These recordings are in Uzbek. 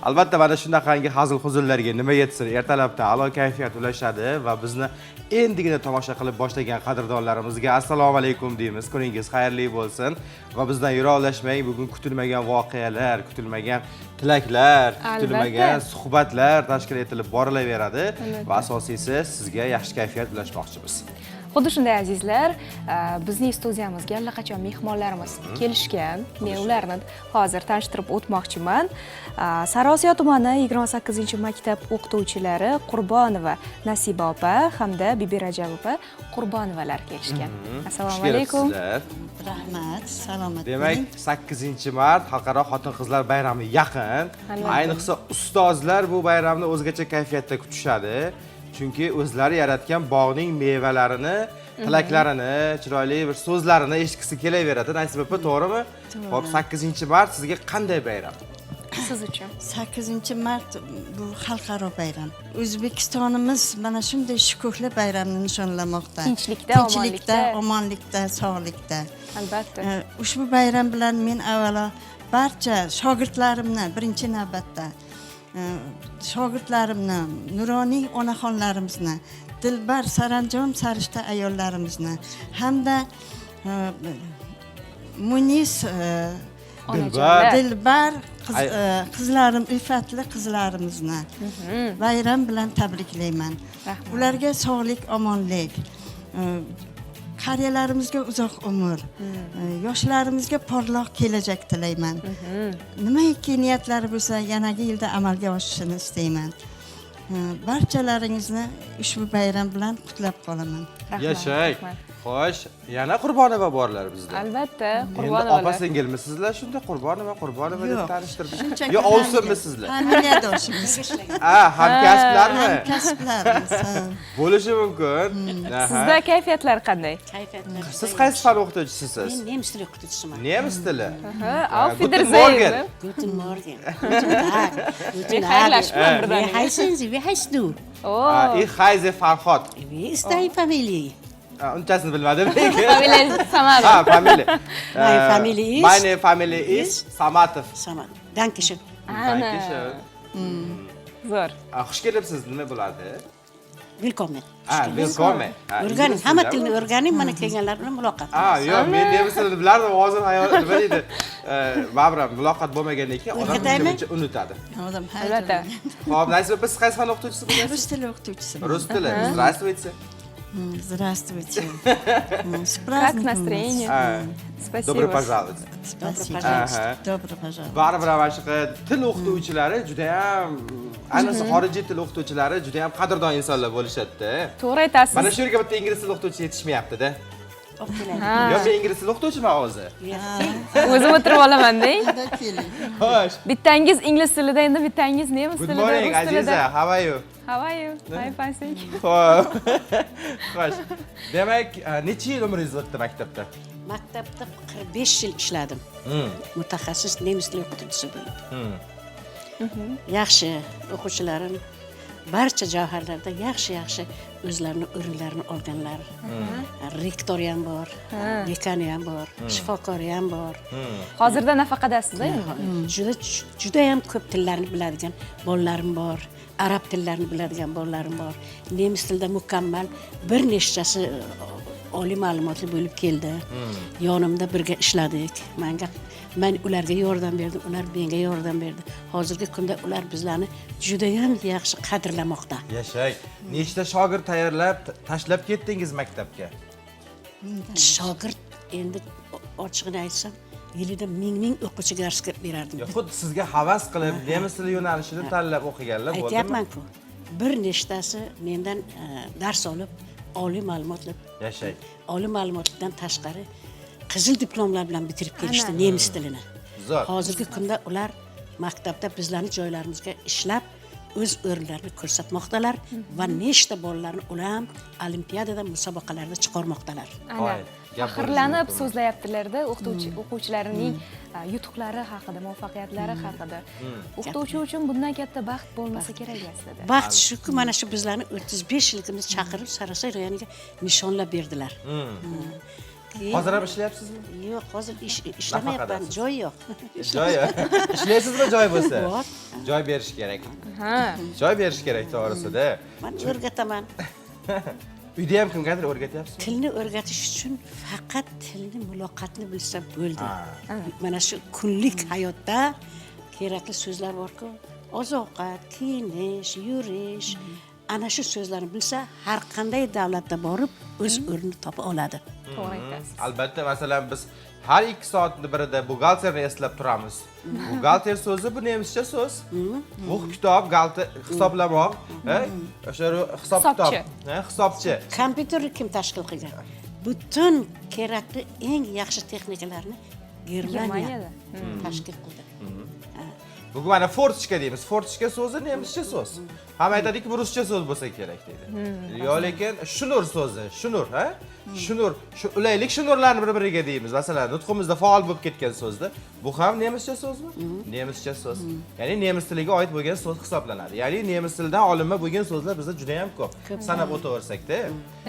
Albatta, mana shunaqangi hazil huzullarga nima yetsin, ertalabdan a'lo kayfiyat ulashadi va bizni endigina tomosha qilib boshlagan qadrdonlarimizga assalomu alaykum deymiz. Kuningiz xayrli bo'lsin va bizdan yiroqlashmang. Bugun kutilmagan voqealar, kutilmagan tilaklar, kutilmagan suhbatlar tashkil etilib borilaveradi va asosiysi, sizga yaxshi kayfiyat ulashmoqchimiz. Xuddi shunday, azizlar, bizning studiyamizga allaqachon mehmonlarimiz kelishgan. Men ularni hozir tanishtirib o'tmoqchiman. Sariosiyo tumani 28-maktab o'qituvchilari Qurbonova Nasiba opa hamda Bibi Rajab opa Qurbonovalar kelishgan. Assalomu Xush alaykum. kelibsizlar. Rahmat, salomat Demak, bo'ling. 8-mart, Xalqaro xotin qizlar bayrami yaqin. Ayniqsa ustozlar bu bayramni o'zgacha kayfiyatda kutishadi, chunki o'zlari yaratgan bog'ning mevalarini, tilaklarini, chiroyli bir so'zlarini eshitgisi kelaveradi. Nasiba opa, to'g'rimi? Xo'p, 8-mart sizga qanday bayram? Siz uchun. 8 mart bu xalqaro bayram. O'zbekistonimiz mana shunday shukuhli bayramni nishonlamoqda. Tinchlikda, Tinchlikda, omonlikda. Omonlikda, sog'likda. Albatta. Ushbu bayram bilan men avvalo barcha shogirdlarimni, birinchi navbatda shogirdlarimni, nuroniy onaxonlarimizni, dilbar, saranjom sarishta ayollarimizni hamda munis Onajonlar. Dilbar qiz, qizlarim, iffatli qizlarimizni bayram bilan tabriklayman. Rahmat. Ularga sog'lik, omonlik, qariyalarimizga uzoq umr, yoshlarimizga porloq kelajak tilayman. Nimaiki niyatlari bo'lsa, yanagi yilda amalga oshishini istayman. Barchalaringizni ushbu bayram bilan qutlab qolaman. Rahmat, Yashang. rahmat. Xo'sh, yana Qurbonova borlar bizda. Albatta, Endi Qurbonovalar. Opa singilmisizlar shunda, Qurbonova, Qurbonova deb Yo'q, tanishtirdik. shunchaki Yo ovsinmisizlar? Familiyadoshimiz. Ha, hamkasblarmi? Hamkasblarmiz, ha. Bo'lishi mumkin. Aha. Sizda kayfiyatlar qanday? Kayfiyatlar. Siz qaysi fan o'qituvchisisiz? Men nemis tili o'qituvchisiman. Nemis tili. Ha, auf Guten Morgen. Wiedersehen. Guten Morgen. Guten Tag. Guten Men xayrlashibman Abend. birdaniga. Wie heißen Sie? Wie heißt du? Oh. Ich heiße Farhod. Wie ist deine Familie? Ha, unchasini bilmadim. Familiya Samadov. Ha, familiya. Meine Familie ist- Meine Familie ist Samatov. Samad. Dankeschön. Ana. Dankeschön. Zo'r. Ha, xush kelibsiz nima bo'ladi? Willkommen. Ha, willkommen. Ha, O'rganing, ingliz hamma tilida. tilni o'rganing, mana kelganlar bilan muloqot. Ha, yo'q, men nemis tilini bilardim, hozir hayol nima deydi? Baribir ham muloqot bo'lmagandan keyin odam O'rgataymi? uncha unutadi. Odam Albatta. Xo'p, Nasiba opa, siz qaysi fan o'qituvchisi bo'lasiz? Rus tili o'qituvchisiman. Rus tili. Здравствуйте. Здравствуйте. С Как праздником вас. настроение? Ha, Спасибо. добро пожаловать. Спасибо. Aha. Добро пожаловать. Baribir ham shunaqa til o'qituvchilari judayam, ayniqsa xorijiy til o'qituvchilari judayam qadrdon insonlar bo'lishadi-da. To'g'ri aytasiz. Mana shu yerga bitta ingliz tili o'qituvchisi yetishmayapti-da. Olib kelaylik. Yo'q, men ingliz tili o'qituvchiman o'zi. O'zim o'tirib olaman deng. Unda keling. Xo'sh. Bittangiz ingliz tilida, endi bittangiz nemis Good tilida, morning, rus tilida. Aziza. How are you? How are you? I'm fine, thank you. Xo'p. Xo'sh. Demak, necha yil umringiz o'tdi maktabda? Maktabda 45 yil ishladim. Mutaxassis nemis tili o'qituvchisi bo'lib. Yaxshi o'quvchilarim barcha javharlarda yaxshi yaxshi o'zlarini o'rinlarini olganlar. Rektori ham bor, dekani ham bor, shifokori ham bor. Hozirda nafaqadasiz endi. Juda judayam ko'p tillarni biladigan bolalarim bor. Arab tillarini biladigan bolalarim bor. Nemis tilida mukammal bir nechtasi oliy ma'lumotli bo'lib keldi. Yonimda birga ishladik. Manga, men ularga yordam berdim, ular menga yordam berdi. Hozirgi kunda ular bizlarni judayam yaxshi qadrlamoqda. Yashang. Nechta shogird tayyorlab tashlab ketdingiz maktabga? Shogird endi ochig'ini aytsam, yilida ming ming o'quvchiga darsga berardim. Yo, xuddi sizga havas qilib nemis tili yo'nalishini tanlab o'qiganlar bo'ldimi? Aytyapman-ku, bir nechtasi mendan dars olib, oliy ma'lumotli Yashang. Oliy ma'lumotdan tashqari qizil diplomlar bilan bitirib kelishdi nemis tilini. Zo'r. Hozirgi kunda ular maktabda bizlarni joylarimizga ishlab, o'z o'rinlarini ko'rsatmoqdalar va nechta bolalarni ular ham olimpiadada, musobaqalarda chiqarmoqdalar. Ana, Voy, gap faxrlanib bo'lishi mumkin. so'zlayaptilarda o'qituvchi o'quvchilarining yutuqlari haqida, muvaffaqiyatlari haqida. O'qituvchi uchun bundan katta baxt bo'lmasa kerak aslida. Baxt shuki, mana shu bizlarni 35 yilligimiz chaqirib, Sariosiyo rayoniga nishonlab berdilar. Keyin Hozir ham ishlayapsizmi? Yo'q, hozir ishlamayapman, Nafaqadasiz. Joy yo'q. Joy ishlaysizmi, joy bo'lsa? Bor. Joy berish kerak. Ha. Joy berish kerak, to'g'risida. Man o'rgataman. Uyda ham kimgadir o'rgatyapsizmi? Tilni o'rgatish uchun faqat tilni, muloqotni bilsa bo'ldi. Mana shu kunlik hayotda kerakli so'zlar borku: oziq ovqat, kiyinish, yurish. Ana shu so'zlarni bilsa, har qanday davlatda borib o'z o'rnini topa oladi. To'g'ri aytasiz. Albatta, masalan, biz har 2 soatni birida buxgalterni eslab turamiz. Buxgalter so'zi bu nemischa so'z. Buch kitob, galter hisoblamoq, o'sha hisob kitob, Hisobchi. Hisobchi. Kompyuterni kim tashkil qilgan? Butun kerakli eng yaxshi texnikalarni Germaniya Germaniyada. tashkil qildi. Bugun mana форточка deymiz. Форточка so'zi nemischa so'z. Hamma aytadiki, bu ruscha so'z bo'lsa kerak deydi. Yo, lekin shnur so'zi, shnur, ha? Shnur, shu ulaylik shnurlarni bir-biriga deymiz. Masalan, nutqimizda faol bo'lib ketgan so'zda. Bu ham nemischa so'zmi? Nemischa so'z. Ya'ni nemis tiliga oid bo'lgan so'z hisoblanadi. Ya'ni nemis tilidan olinma bo'lgan so'zlar bizda juda ham ko'p. Sanab o'taversakda.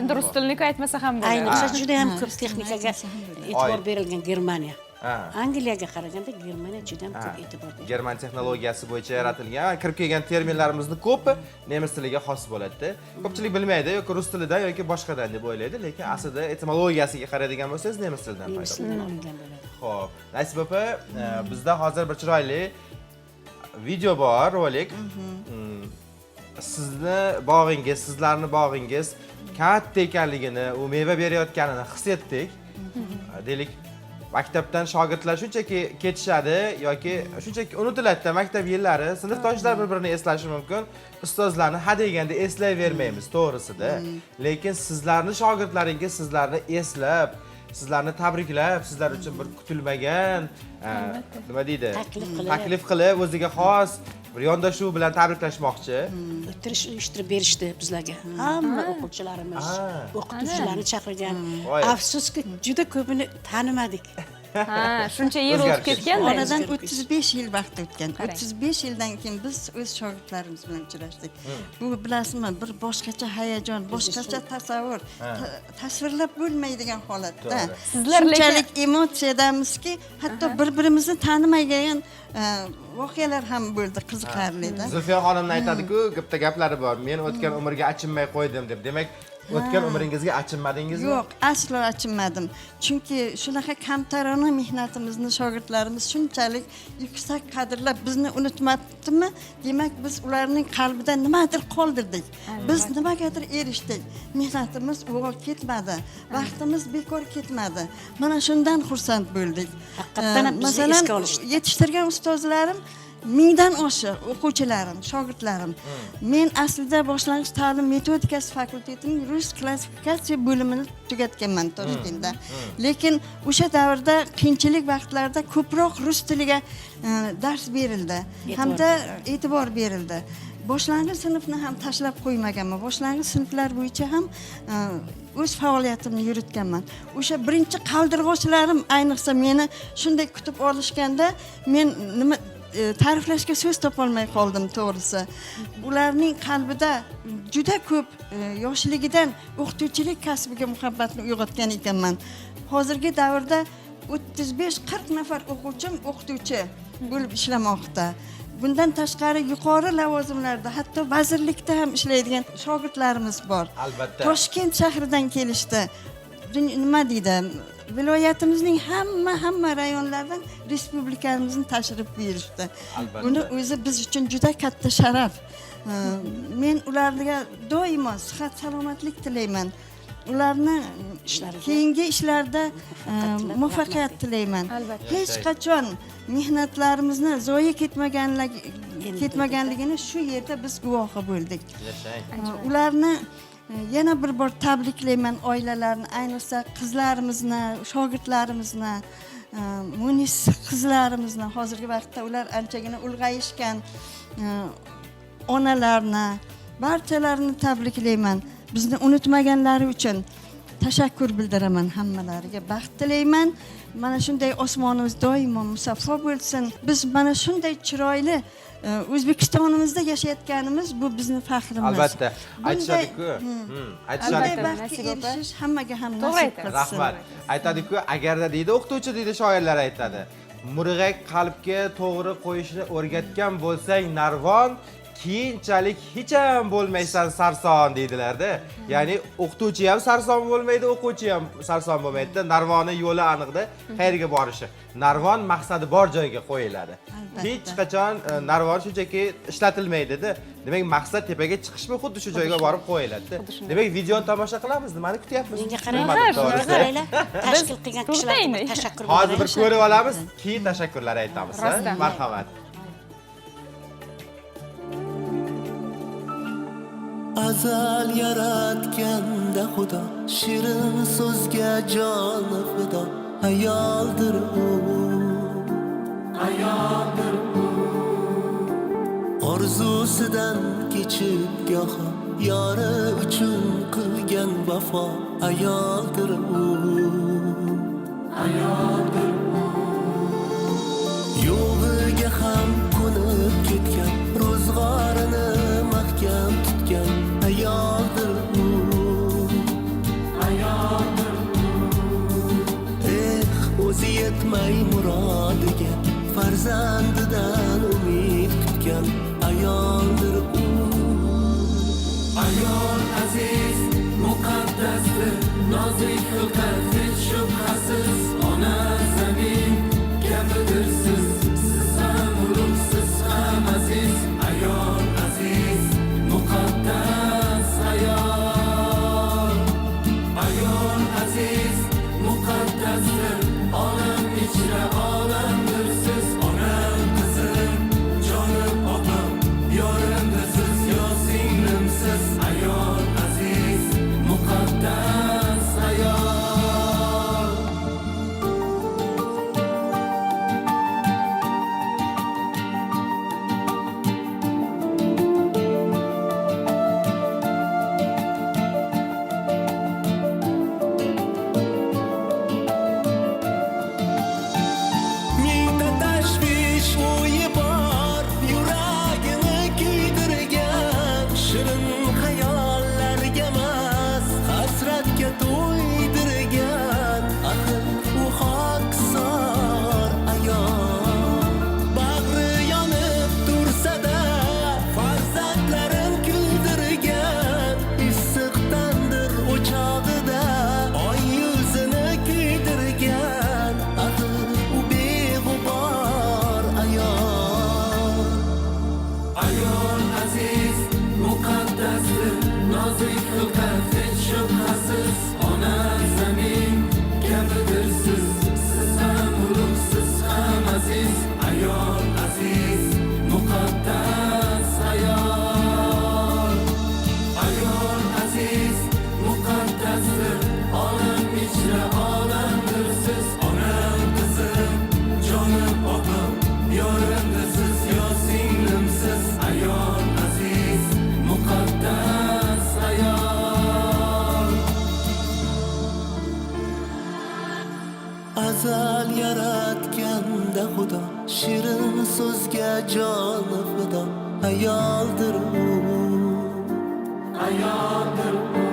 Endi rus tilini aytmasa ham bo'ladi. Ayniqsa, juda ham ko'p texnikaga e'tibor Oid. berilgan Germaniya. Angliyaga qaraganda Germaniya juda ham ko'p e'tibor bergan. German texnologiyasi bo'yicha yaratilgan, kirib kelgan terminlarimizni ko'pi nemis tiliga xos bo'ladida. Ko'pchilik bilmaydi, yoki rus tilidan yoki boshqadan deb o'ylaydi, lekin aslida etimologiyasiga qaraydigan bo'lsangiz, nemis tilidan paydo Nemis bo'lgan. tilidan olingan bo'ladi. Xo'p, Nasiba opa, bizda hozir bir chiroyli video bor, rolik. Sizni bog'ingiz, sizlarni bog'ingiz katta ekanligini, u meva berayotganini his etdik. Deylik, maktabdan shogirdlar shunchaki ketishadi yoki shunchaki unutiladida maktab yillari, sinfdoshlar bir-birini eslashi mumkin. Ustozlarni ha deganda eslayvermaymiz, to'g'risida. Lekin sizlarni shogirdlaringiz sizlarni eslab, sizlarni tabriklab, sizlar uchun bir kutilmagan, nima deydi? Taklif qilib. Taklif qilib, o'ziga xos bir yondashuv bilan tabriklashmoqchi. O'tirish uyushtirib berishdi bizlarga. Hamma o'quvchilarimiz, o'qituvchilarni chaqirgan. Voy. Afsuski, juda ko'pini tanimadik. Ha, shuncha yil o'tib O'zgarib ketganda. Oradan 35 yil vaqt o'tgan. Qarang. 35 yildan keyin biz o'z shogirdlarimiz bilan uchrashdik. Bu, bilasizmi, bir boshqacha hayajon, boshqacha tasavvur, tasvirlab bo'lmaydigan holatda. To'g'ri. Sizlar lekin- Shunchalik emotsiyadamizki, hatto bir birimizni tanimagan voqealar ham bo'ldi, qiziqarlida. Zulfiya xonimni aytadiku, bitta gaplari bor. Men o'tgan umrga achinmay qo'ydim deb. Demak, o'tgan umringizga achinmadingizmi? Yo'q, aslo achinmadim. Chunki shunaqa kamtarona mehnatimizni shogirdlarimiz shunchalik yuksak qadrlab, bizni unutmabdimi, demak, biz ularning qalbida nimadir qoldirdik. Biz nimagadir erishdik. Mehnatimiz uvol ketmadi, vaqtimiz bekor ketmadi. Mana shundan xursand bo'ldik. Haqiqatdan ham bizni Masalan, esga olishdi. yetishtirgan ustozlarim 1000dan oshiq, o'quvchilarim, shogirdlarim. Men aslida boshlang'ich ta'lim metodikasi fakultetining rus klassifikatsiya bo'limini tugatganman Toshkentda. Lekin o'sha davrda, qiyinchilik vaqtlarida ko'proq rus tiliga dars berildi hamda e'tibor berildi. Boshlang'ich sinfni ham tashlab qo'ymaganman. Boshlang'ich sinflar bo'yicha ham o'z faoliyatimni yuritganman. O'sha birinchi qaldirg'ochlarim ayniqsa meni shunday kutib olishganda, men nima ta'riflashga so'z topolmay qoldim, to'g'risi. Ularning qalbida juda ko'p yoshligidan o'qituvchilik kasbiga muhabbatni uyg'otgan ekanman. Hozirgi davrda 35-40 nafar o'quvchim o'qituvchi bo'lib ishlamoqda. Bundan tashqari, yuqori lavozimlarda, hatto vazirlikda ham ishlaydigan shogirdlarimiz bor. Albatta. Toshkent shahridan kelishdi. Nima deydi, viloyatimizning hamma rayonlaridan respublikamizni tashrif buyurishdi. Albatta. Buni o'zi biz uchun juda katta sharaf. Men ularga doimo sihat salomatlik tilayman, ularni Ishlariga keyingi ishlarda muvaffaqiyat tilab, muvaffaqiyat rahmat. tilayman. Albatta. Hech qachon mehnatlarimizni zoye ketmaganligini shu yerda biz guvohi bo'ldik. Yashang. Ularni yana bir bor tabriklayman, oilalarini, ayniqsa qizlarimizni, shogirdlarimizni, munis qizlarimizni, hozirgi vaqtda ular anchagina ulg'ayishgan, onalarni, barchalarini tabriklayman. Bizni unutmaganlari uchun tashakkur bildiraman hammalariga. Baxt tilayman. Mana shunday osmonimiz doimo musaffo bo'lsin. Biz mana shunday chiroyli O'zbekistonimizda yashayotganimiz bu bizni faxrimiz. Albatta. Bunday Aytishadi-ku. Bunday Aytishadi. baxtga Nasiba opa. erishish hammaga ham To'g'ri nasib aytasiz. qilsin. Rahmat. Aytadi-ku, agarda deydi o'qituvchi deydi, shoirlar aytadi. Murg'ak qalbga to'g'ri qo'yishni o'rgatgan bo'lsang narvon, keyinchalik hech ham bo'lmaysan sarson deydilarda. Ya'ni o'qituvchi ham sarson bo'lmaydi, o'quvchi ham sarson bo'lmaydi. Narvoni yo'li aniqda, qayerga borishi. Narvon maqsadi bor joyga qo'yiladi. Albatta. Hech qachon narvon shunchaki ishlatilmaydi-da. Demak, maqsad tepaga chiqishmi, xuddi shu joyga borib qo'yiladi. Demak, videoni tomosha qilamiz, nimani kutyapmiz? Menga qarang, Bilmadim, to'g'risi. qaranglar, tashkil qilgan kishilarga bir to'xtaylik. tashakkur Hozir bir bildiraylik. ko'rib olamiz, keyin tashakkurlar aytamiz. Ha? Rostdan. Marhamat. Azal yaratganda Xudo shirin so'zga joni fido ayoldir u, ayoldir u. Orzusidan kechib goho yori uchun qilgan vafo ayoldir u, ayoldir u. Yo'g'iga ham ko'nib ketgan, ro'zg'orini mahkam tutgan ayoldir u, ayoldir u. Eh, o'zi yetmay murodiga, farzandidan umid kutgan ayoldir u. Ayol aziz, muqaddasdir, nozik xilqat hech shubhasiz, ona zamin kabidirsiz, siz ham ulug', siz ham aziz. Ayol aziz, muqaddas ayol. Ayol aziz, muqaddasdir, olam ichra olamdir siz. Onam, qizim, jonim, opam, yorimdirsiz, yo singlimsiz. Ayol aziz, muqaddas ayol. Mingta tashvish o'yi bor, yuragini kuydirgan, shirin xayollarga emas, hasratga to'ydirgan. Axir u xokisor ayol, bag'ri yonib tursa-da, farzandlarin kuldirgan. Issiq tandir o'chog'ida oy yuzini kuydirgan. Axir u beg'ubor ayol. Ayol aziz, muqaddasdir, nozik xilqat hech shubhasiz, ona zamin kabidirsiz, siz ham ulug', siz ham aziz. Ayol aziz, muqaddas ayol. Ayol aziz, muqaddasdir, olam ichra olamdir siz. Onam, qizim, jonim, opam, yorimdirsiz, yo singlimsiz. Ayol aziz, muqaddas ayol. Azal yaratganda Xudo shirin so'zga joni fido ayoldir u, ayoldir u.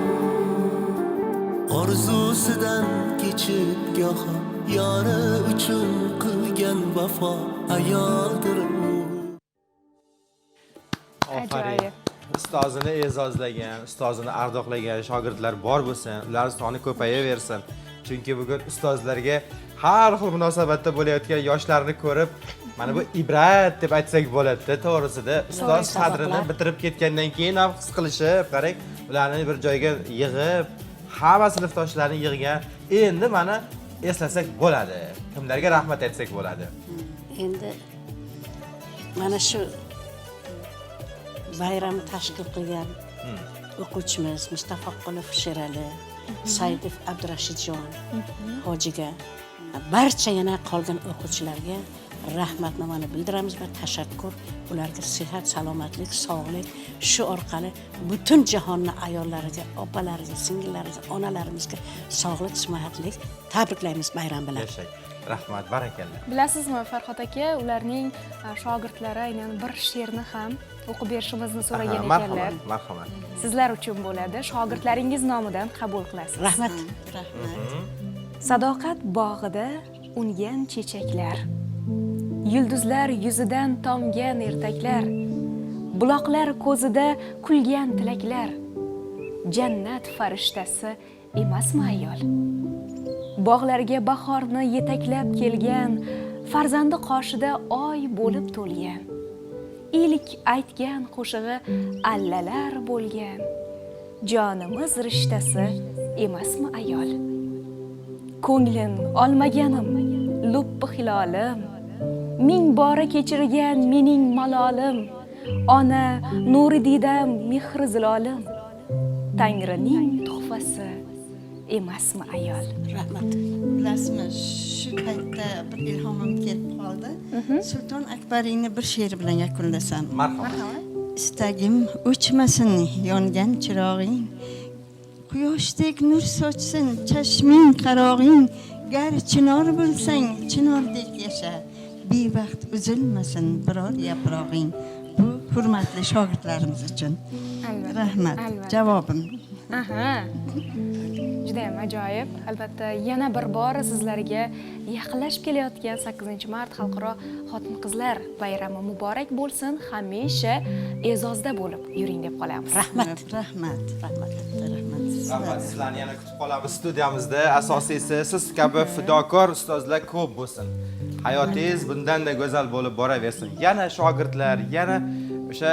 Orzusidan kechib goho yori uchun qilgan vafo ayoldir u. Ofarin. Ajoyib. Ustozini e'zozlagan, ustozini ardoqlagan shogirdlar bor bo'lsin, ular soni ko'payaversin. Chunki bugun ustozlarga har xil munosabatda bo'layotgan yoshlarni ko'rib, mana bu ibrat deb aytsak bo'ladi-da, to'g'risida. Ustoz To'g'ri, qadrini saboqlar. bitirib ketgandan keyin ham his qilishib, qarang, ularni bir joyga yig'ib, hamma sinfdoshlarini yig'gan. Endi mana eslasak bo'ladi. Kimlarga rahmat aytsak bo'ladi? Endi mana shu bayramni tashkil qilgan o'quvchimiz Mustafoqulov Sherali, Saidov Abdurashidjon hojiga, barcha yana qolgan o'quvchilarga rahmatnomani bildiramiz va tashakkur. Ularga sihat, salomatlik, sog'lik, shu orqali butun jahonni ayollariga, opalariga, singillariga, onalarimizga sog'lik, sihatlik tabriklaymiz bayram bilan. Yashang. Rahmat, barakalla. Bilasizmi, Farhod aka, ularning shogirdlari aynan bir she'rni ham o'qib berishimizni so'ragan Aha, ekanlar. Marhamat, marhamat. Sizlar uchun bo'ladi. Shogirdlaringiz nomidan qabul qilasiz. Rahmat. Rahmat. Sadoqat bog'ida ungan chechaklar, yulduzlar yuzidan tomgan ertaklar, buloqlar ko'zida kulgan tilaklar, jannat farishtasi emasmi ayol? Bog'larga bahorni yetaklab kelgan, farzandi qoshida oy bo'lib to'lgan, ilk aytgan qo'shig'i allalar bo'lgan, jonimiz rishtasi emasmi ayol? Ko'nglin olmaganim lubbi hilolim, ming bora kechirgan mening malolim, ona nuri diydam mehri zilolim, Tangrining tuhfasi emasmi ayol? Rahmat. Bilasizmi, shu paytda bir ilhomim kelib qoldi. Sulton Akbariyni bir she'ri bilan yakunlasam. Marhamat. Istagim o'chmasin yongan chirog'ing, quyoshdek nur sochsin chashming qarog'ing, gar chinor bo'lsang chinordek yasha, bevaqt uzilmasin biror yaprog'ing. Bu hurmatli shogirdlarimiz uchun. Albatta, Rahmat. albatta. Javobim. Aha. Judayam ajoyib. Albatta, yana bir bor sizlarga yaqinlashib kelayotgan 8-mart xalqaro xotin-qizlar bayrami muborak bo'lsin. Hamisha e'zozda bo'lib yuring deb qolamiz. Rahmat. Rahmat. Rahmat. Rahmat. Rahmat, sizlarni yana kutib qolamiz studiyamizda. Asosiysi, siz kabi fidokor ustozlar ko'p bo'lsin. Hayotingiz bundanda go'zal bo'lib boraversin. Yana shogirdlar, yana o'sha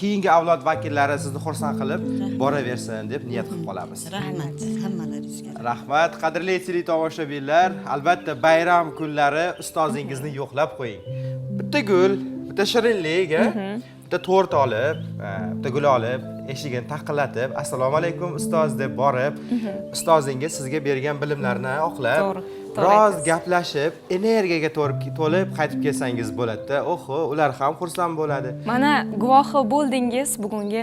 keyingi avlod vakillari sizni xursand qilib boraversin deb niyat qilib qolamiz. Rahmat hammalaringizga. Rahmat, qadrli teletomoshabinlar. Albatta, bayram kunlari ustozingizni yo'qlab qo'ying. Bitta gul, bitta shirinlik, bitta tort olib, bitta gul olib, eshigini taqillatib, assalomu alaykum ustoz deb borib, ustozingiz sizga bergan bilimlarni oqlab, To'g'ri, to'g'ri biroz aytasiz. gaplashib, energiyaga to'lib qaytib kelsangiz bo'ladi-da. Oho, ular ham xursand bo'ladi. Mana guvohi bo'ldingiz bugungi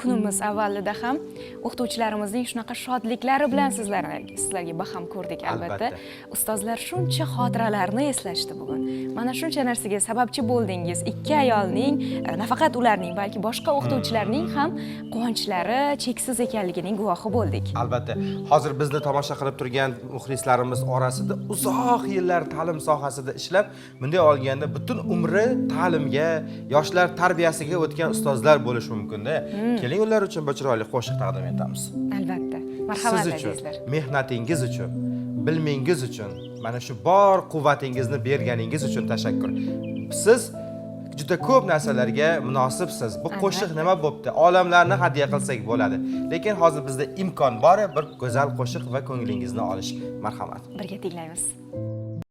kunimiz avvalida ham o'qituvchilarimizning shunaqa shodliklari bilan sizlarga baham ko'rdik albatta. Albatta. Ustozlar shuncha xotiralarni eslashdi bugun. Mana shuncha narsaga sababchi bo'ldingiz. Ikki ayolning, nafaqat ularning, balki boshqa o'qituvchilarning ham quvonchlari cheksiz ekanligining guvohi bo'ldik. Albatta, hozir bizni tomosha qilib turgan muxlislarimiz orasida uzoq yillar ta'lim sohasida ishlab, bunday olganda butun umri ta'limga, yoshlar tarbiyasiga o'tgan ustozlar bo'lishi mumkin-da. Keling, ular uchun bir chiroyli qo'shiq taqdim etamiz. Albatta. Marhamat, Siz uchun, azizlar. mehnatingiz uchun, bilmingiz uchun, mana shu bor quvvatingizni berganingiz uchun tashakkur. Siz juda ko'p narsalarga munosibsiz. Bu qo'shiq nima bo'pti? Olamlarni hadya qilsak bo'ladi. Lekin hozir bizda imkon bor, bir go'zal qo'shiq va ko'nglingizni olish. Marhamat. Birga tinglaymiz.